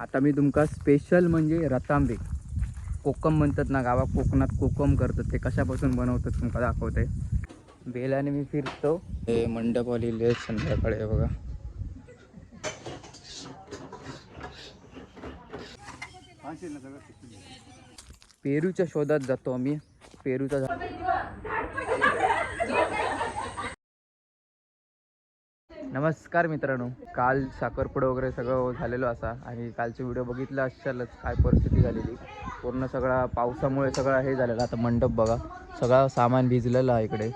आता मी तुमका स्पेशल म्हणजे रतांबे कोकम म्हणतात ना गावात, कोकणात कोकम करतात, ते कशापासून बनवतात तुमका दाखवते. बेलाने मी फिरतो. हे मंडप आलेले आहेत संध्याकाळी, हे बघा. पेरूच्या शोधात जातो आम्ही. पेरूचा झाड. नमस्कार मित्रांनो, काल साखरपुडा वगैरे सगळं झालेलं असा आणि कालचे व्हिडिओ बघितला असालच काय परिस्थिती झालेली. पूर्ण सगळा पावसामुळे सगळं हे झालेलं. आता मंडप बघा, सगळा सामान भिजलेलं आहे इकडे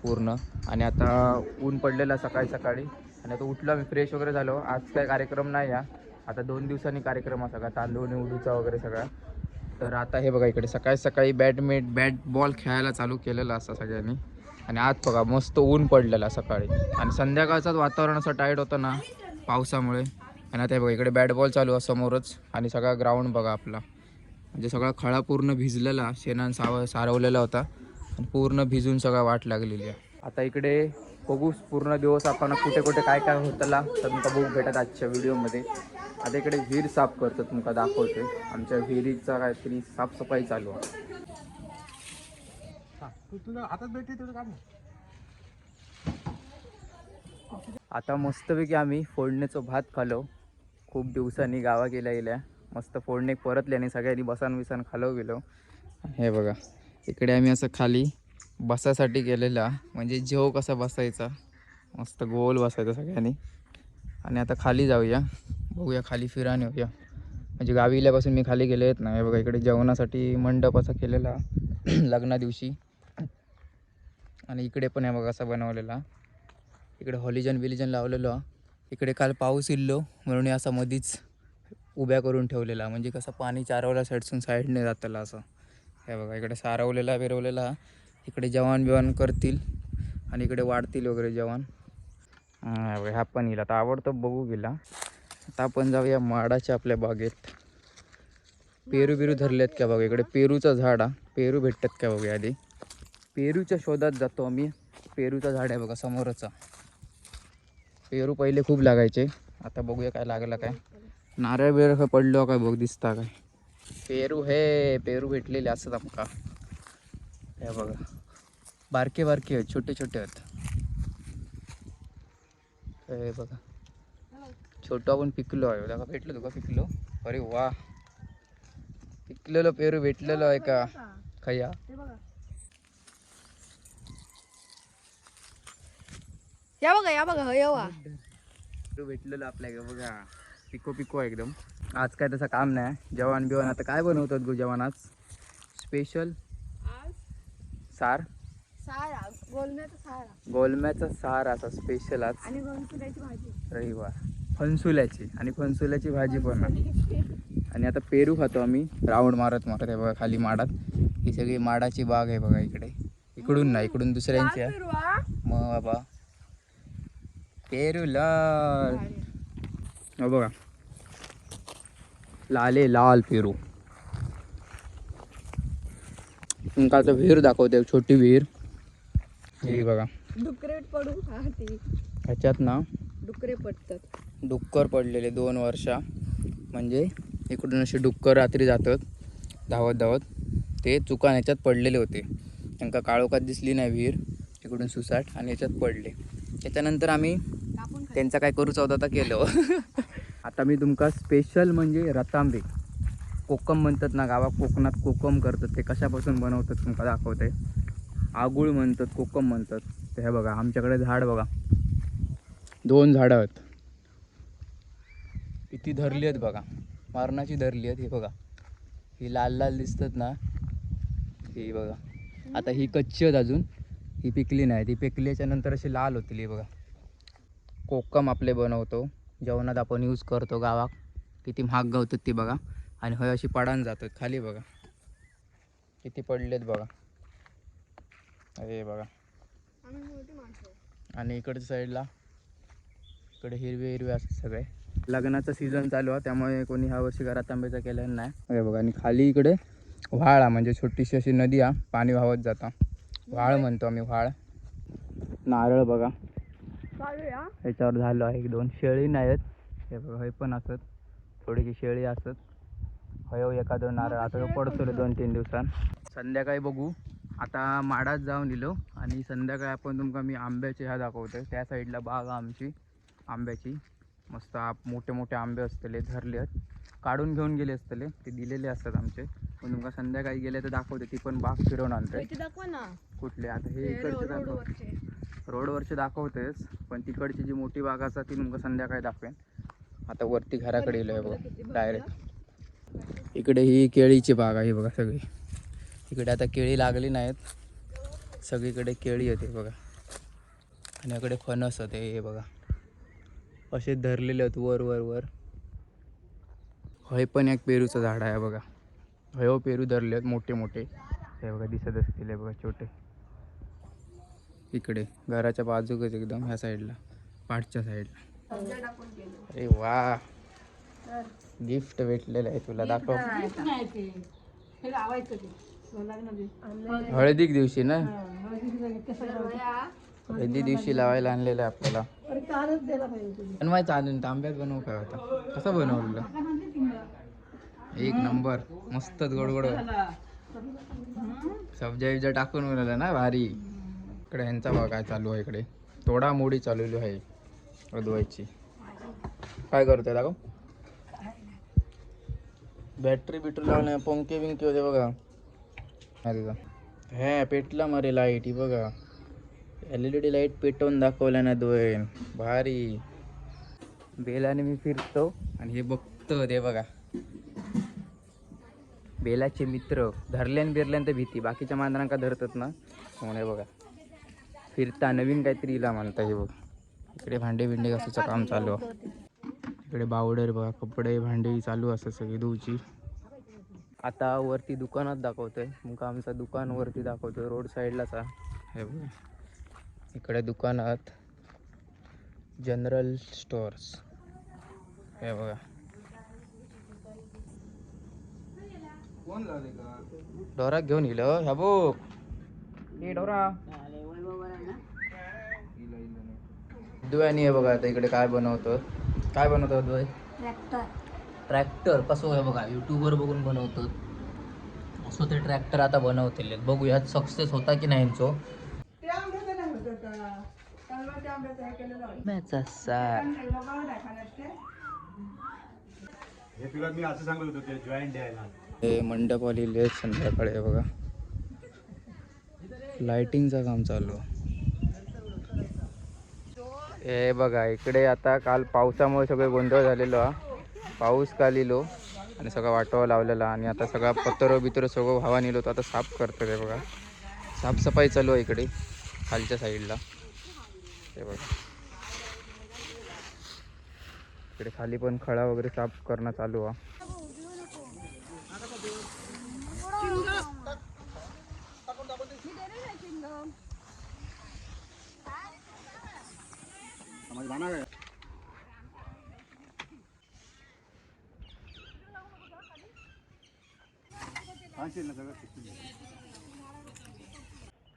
पूर्ण. आणि आता ऊन पडलेलं सकाळी सकाळी आणि आता उठलो आम्ही, फ्रेश वगैरे झालो. आज काय कार्यक्रम नाही या, आता 2 दिवसांनी कार्यक्रम आहे सगळा, तांदूळ निवडूचा वगैरे सगळा. तर आता हे बघा इकडे सकाळी सकाळी बॅट बॉल खेळायला चालू केलेलं असं सगळ्यांनी. आणि आज बघा मस्त ऊन पडलेलं सकाळी आणि संध्याकाळचाच वातावरण असं टाईट होतं ना पावसामुळे. आणि आता हे बघा इकडे बॅट बॉल चालू आहे समोरच. आणि सगळा ग्राउंड बघा आपला, म्हणजे सगळा खळा पूर्ण भिजलेला, शेणान सारवलेला होता आणि पूर्ण भिजून सगळा वाट लागलेली आहे. आता इकडे बघू पूर्ण दिवस आपण कुठे कुठे काय काय होतला तर तुमका बघू भेटत आजच्या व्हिडिओमध्ये. आता इकडे विहीर साफ करतो, तुमका दाखवते. आमच्या विहिरीचा काहीतरी साफसफाई चालू आहे. आता मस्तपैकी आम्ही फोडणीचं भात खालो. खूप दिवसांनी गावा गेल्या गेल्या मस्त फोडणे परतल्याने सगळ्यांनी बसान बिसान खालो गेलो. हे बघा इकडे आम्ही असं खाली बसासाठी केलेला, म्हणजे जेव कसा बसायचा, मस्त गोल बसायचा सगळ्यांनी. आणि आता खाली जाऊया, बघूया खाली फिराने होऊया. म्हणजे गावी इल्यापासून मी खाली गेले आहेत ना. हे बघा इकडे जेवणासाठी मंडप असा केलेला लग्ना दिवशी. आणि इकडे पण हे बघा असा बनवलेला, इकडे हॉलिजन बिलिजन लावलेलो. इकडे काल पाऊस इल्लो म्हणून हे असा मधीच उभ्या करून ठेवलेला, म्हणजे कसं पाणी चारवला साईडसून साईडने जातला असं. हे बघा इकडे सारवलेला बिरवलेला. इकडे जेवण बिवण करतील आणि इकडे वाढतील वगैरे जेवण. ह्या पण येईल आता, आवडतो बघू गेला. आता आपण जाऊया माडाच्या आपल्या बागेत. पेरू बिरू धरलेत का बघा, इकडे पेरूचं झाड हा, पेरू भेटतात का बघूया आधी. पेरूच्या शोधात जातो आम्ही. पेरूचं झाड आहे बघा समोरचा. पेरू पहिले खूप लागायचे, आता बघूया काय लागलं काय. नारळ बिरळ काय पडलो काय बघ, दिसता काय. पेरू हे पेरू भेटलेले असतात आमका. हे बघा बारके बारके आहेत, छोटे छोटे आहेत. हे बघा छोटं आपण पिकलो आहे, बघा भेटलो तुका पिकलो. अरे वा, पिकलेलो पेरू भेटलेलो आहे का खया. या बघा, या बघा, येवा पेरू भेटलेलो आपल्या बघा, पिको पिको एकदम. आज काय तसं काम नाही, जेवण बिवण आता काय बनवतात गो जेवण आज स्पेशल? आज सार, सारा गोलम्याचा सारा गोलम्याचा सार असा स्पेशल आज आणि गोलसुल्याची भाजी. रविवार. फणसुल्याची आणि फणसुल्याची भाजी पण. आणि आता पेरू खातो आम्ही राऊंड मारत मारत. हे बघा खाली माडात, ही सगळी माडाची बाग आहे बघा इकडे. इकडून नाही, इकडून दुसऱ्यांची आहे. लाल पेरू हा. मग बाबा पेरू लाल, हो बघा लाले लाल पेरू. तुमका आता विहीर दाखवते, एक छोटी विहीर ही बघा. डुकरे पडू हा ती ह्याच्यात ना डुकरे पडतात, डुक्कर पडलेले 2 वर्षा. म्हणजे इकडून असे डुक्कर रात्री जातात धावत धावत, ते चुकान ह्याच्यात पडलेले होते. त्यांका काळोखात दिसली नाही विहीर, इकडून सुसाट आणि ह्याच्यात पडले. त्याच्यानंतर आम्ही कापून खा. त्यांचा काय करूचा होता केलं. आता मी तुमका स्पेशल म्हणजे रतांबे कोकम म्हणतात ना गावात, कोकणात कोकम करतात, ते कशापासून बनवतात तुमका दाखवते. आगुळ म्हणतात, कोकम म्हणतात. तर हे बघा आमच्याकडे झाड बघा, 2 झाडं आहेत, किती धरली आहेत बघा, मरणाची धरली आहेत. हे बघा ही लाल लाल दिसतात ना, ही बघा. आता ही कच्ची आहेत अजून, ही पिकली नाही, ती पिकल्याच्या नंतर अशी लाल होतील. ही बघा कोकम आपले बनवतो जेवणात आपण यूज करतो गावात, किती महाग गावतात ती बघा. आणि हय अशी पडान जातात खाली बघा, किती पडलेत बघा. अरे बघा. आम्ही मोठी माणसं. आणि इकडच्या साईडला इकडे हिरवे हिरवे असतात सगळे. लग्नाचा सीझन चालू आहे त्यामुळे कोणी ह्या वर्षी घरात आंब्याचा केला नाही. अरे बघा, आणि खाली इकडे व्हाळ आहे, म्हणजे छोटीशी अशी नदी आहे, पाणी वाहत जाता, व्हाळ म्हणतो आम्ही व्हाळ. नारळ बघा चालूया ह्याच्यावर झालो आहे 1-2. शेळी नाही आहेत, हे बघा हे पण असत. थोडीशी शेळी असत. हयो एखादं नारळ आता ह्यो पडतलो 2-3 दिवसान. संध्याकाळी बघू. आता माडात जाऊन इलो आणि संध्याकाळी आपण तुमका मी आंब्याचे ह्या दाखवतोय. त्या साईडला बाग आहे आमची आंब्याची. मस्त मोठे मोठे आंबे असतले, धरले आहेत, काढून घेऊन गेले असतले, ते दिलेले असतात आमचे. पण तुमका संध्याकाळी गेले तर दाखवते, ती पण बाग फिरवून आणते. इथे दाखवा ना. कुठले आता हे इकडचे दाखव. रोडवरचे. रोडवरचे दाखवतेच, पण तिकडची जी मोठी बाग असतात ती तुमका संध्याकाळी दाखवेन. आता वरती घराकडे येलो आहे बघा डायरेक्ट. इकडे ही केळीची बाग आहे बघा सगळी. इकडे आता केळी लागली नाहीत, सगळीकडे केळी होते बघा. आणि इकडे फणस होते हे बघा, असे धरलेले आहेत वर वर वर. हय पण एक पेरूचं झाड आहे बघा. हयो पेरू धरले आहेत मोठे मोठे, हे बघा दिसत असतील हे बघा छोटे. इकडे घराच्या बाजूकच एकदम ह्या साईडला, पाठच्या साईडला. अरे वा, गिफ्ट भेटलेलं आहे तुला, दाखव. हळदीक दिवशी ना, हळदी दिवशी लावायला आणलेलं आहे आपल्याला. बनवायचं आणून तांब्यात बनवू काय होता, कसं बनवलेलं? एक नंबर, मस्तच गोड गोड सब्जा बिब्जा टाकून बनवलं ना भारी. इकडे ह्यांचा बघा काय चालू आहे. इकडे तोडामोडी चालू आहे अद्वैतची. काय करतोय दाखव. बॅटरी बिटरी लावण्या, पंखे बिंके होते बघा. अरे वा. हे पेटला मरे लाईट ही बघा. एलईडी लाईट पेटवून दाखवल्या ना दोन, भारी. बेलाने मी फिरतो आणि हे बघतो ते बघा. बेलाचे मित्र धरल्यान बिरल्यान तर भीती, बाकीच्या मांजरांका धरतात ना म्हणून. हे बघा फिरता नवीन काहीतरी इला म्हणता. हे बघा इकडे भांडे बिंडे घासायचं काम चालू आहे. इकडे बावडर बघा, कपडे भांडे चालू असतात सगळी धुवची. आता वरती दुकानात दाखवतोय मग, आमचं दुकान वरती दाखवतोय रोड साईडलाच आहे. हे बघा इकडे दुकानात जनरल स्टोअर्स. हे बघा डोरा घेऊन येईल ह्या बघ. ए डोरा दुव्यानी. हे बघा आता इकडे काय बनवतं, काय बनवतं दुवे? ट्रॅक्टर. ट्रॅक्टर कसं आहे बघा, यूट्यूबवर बघून बनवतात असं ते ट्रॅक्टर आता बनवतील. बघू ह्यात सक्सेस होता की नाही यांचो. आंब्याचा सार. हे तुला मी असं सांगत होतो ते जॉईंट द्यायला. हे मंडप आलेले आहेत संध्याकाळी. हे बघा लाइटिंगचं काम चालू. हे बघा इकडे आता काल पावसामुळे सगळे गोंधळ झालेलो हा. पाऊस काल इलो आणि सगळं वाटोळं लावलेला आणि आता सगळा पत्रो बित्र सगळं हवा नेलो तर आता साफ करतो. ते बघा साफसफाई चालू आहे इकडे खालच्या साईडला. ते बघा इकडे खाली पण खळा वगैरे साफ करणं चालू आहे.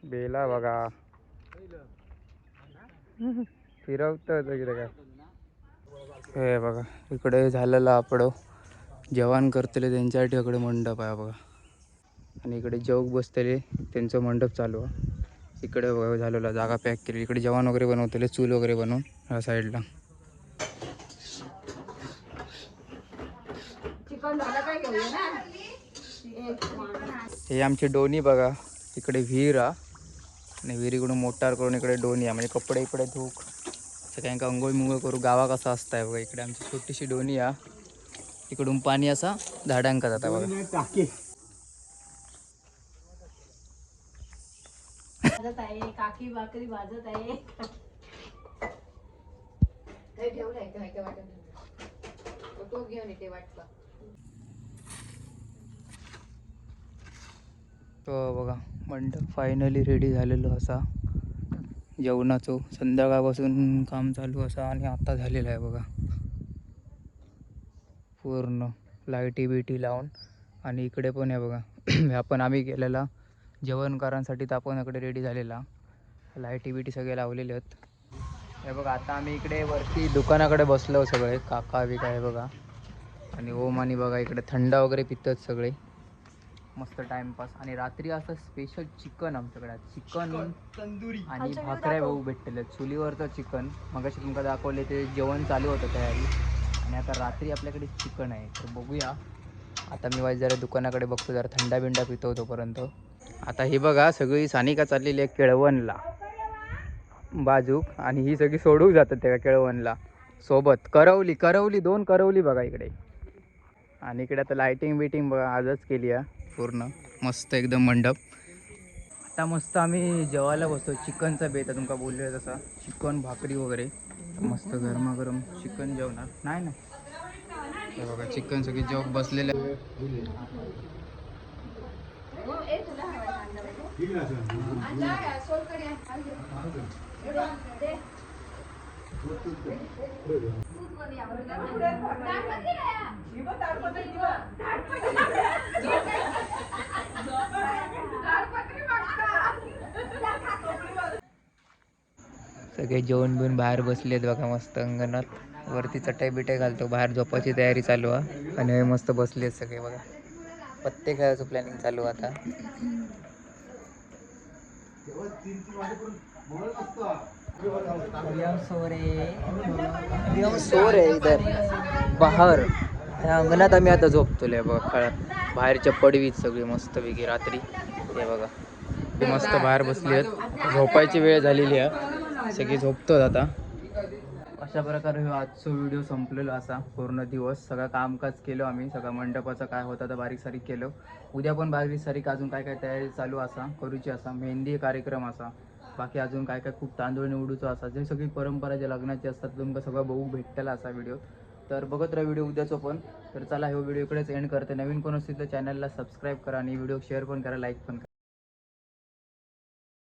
बेला बघा फिरवत इकडे काय. हे बघा इकडे झालेलं आपडो जेवण करतले त्यांच्यासाठी इकडे मंडप आहे बघा. आणि इकडे जेवक बसतले त्यांचं मंडप चालू आहे. इकडे बघा झालेलं जागा पॅक केली. इकडे जेवण वगैरे बनवतले चूल वगैरे बनवून ह्या साईडला. हे आमची डोनी बघा. इकडे विहीर हा आणि विहिरीकडून मोटार करून इकडे डोनी आहे. म्हणजे कपडे इकडे धुक सगळ्यांका अंघोळ मुंगोळ करू. गावा कसं असतंय बघा. इकडे आमची छोटीशी डोनी आहे. इकडून पाणी असा झाडांका जाता बघा. टाकी. भाजत आहे काकी, भाकरी भाजत आहे. ते ठेवलंय काय काय वाटत, तो घेऊन येते वाटतं. तो बघा मंडप फायनली रेडी झालेलो असा जेवणाचो. संध्याकाळपासून काम चालू असा आणि आता झालेलं आहे बघा पूर्ण लाईटी बिटी लावून. आणि इकडे पण आहे बघा ह्या पण आम्ही केलेला जेवणकारांसाठी तर आपण इकडे रेडी झालेला. लाईटी बिटी सगळे लावलेले आहेत. हे बघा आता आम्ही इकडे वरती दुकानाकडे बसलो सगळे काका बिका. हे बघा आणि ओम आणि बघा इकडे थंडा वगैरे पितात सगळे, मस्त टाइमपास. आणि रात्री असं स्पेशल चिकन आमच्याकडे, चिकन तंदुरी आणि भाकऱ्या भाऊ भेटलेल्या चुलीवरचं चिकन. मगाशी तुमका दाखवले ते जेवण चालू होतं तयारी. आणि आता रात्री आपल्याकडे चिकन आहे, तर बघूया. आता मी वाईस जरा दुकानाकडे बघतो, जरा थंडा बिंडा पितो तोपर्यंत. आता ही बघा सगळी सानिका चाललेली आहे केळवणला बाजूक, आणि ही सगळी सोडू जातात त्या केळवणला सोबत. करवली करवली दोन करवली बघा इकडे. आणि इकडे आता लायटिंग बिटिंग बघा आजच केली आहे पूर्ण, मस्त एकदम मंडप. आता मस्त आम्ही जेवायला बसतो. चिकनचा बेत आहे तुमका बोलले तसा, चिकन भाकरी वगैरे मस्त गरमागरम चिकन जेवणार. नाही नाही, हे बघा चिकन सगळी जेव बसलेले. ठीक आहे ना सगळे जेवण बिवून बाहेर बसलेत बघा मस्त अंगणात. वरती चटई बिटई घालतो, बाहेर झोपायची तयारी चालू आहे. आणि हे मस्त बसलेत सगळे बघा, पत्ते खेळायचं प्लॅनिंग चालू आहे आता. तेव्हा 3-3 वाजेपर्यंत मोबाईल नसतो. सो रे, सो रे इधर बाहेर ह्या अंगणात आम्ही आता झोपतोले बघा खळात, बाहेरच्या पडवीत सगळी मस्तपैकी रात्री. हे बघा ते मस्त बाहेर बसली आहेत, झोपायची वेळ झालेली आहे, सगळी झोपतो आता. अशा प्रकारे ह्यो आजचो व्हिडिओ संपलेलो असा. पूर्ण दिवस सगळं कामकाज केलो आम्ही, सगळं मंडपाचं काय होतं तर बारीक सारीक केलं. उद्या पण बारीक सारीक अजून काय काय तयारी चालू असा करूची असा, मेहंदी कार्यक्रम असा, बाकी अजून काय काय खूप तांदूळ निवडूचो असा, जे सगळी परंपरा ज्या लग्नाची असतात तुमका सगळं बघू भेटतला असा व्हिडिओ. तर बघत राहा व्हिडिओ उद्याचो पण. तर चला ह्यो व्हिडिओ इकडेच एंड करते. नवीन कोण असतील तर चॅनलला सबस्क्राईब करा आणि व्हिडिओ शेअर पण करा, लाईक पण करा.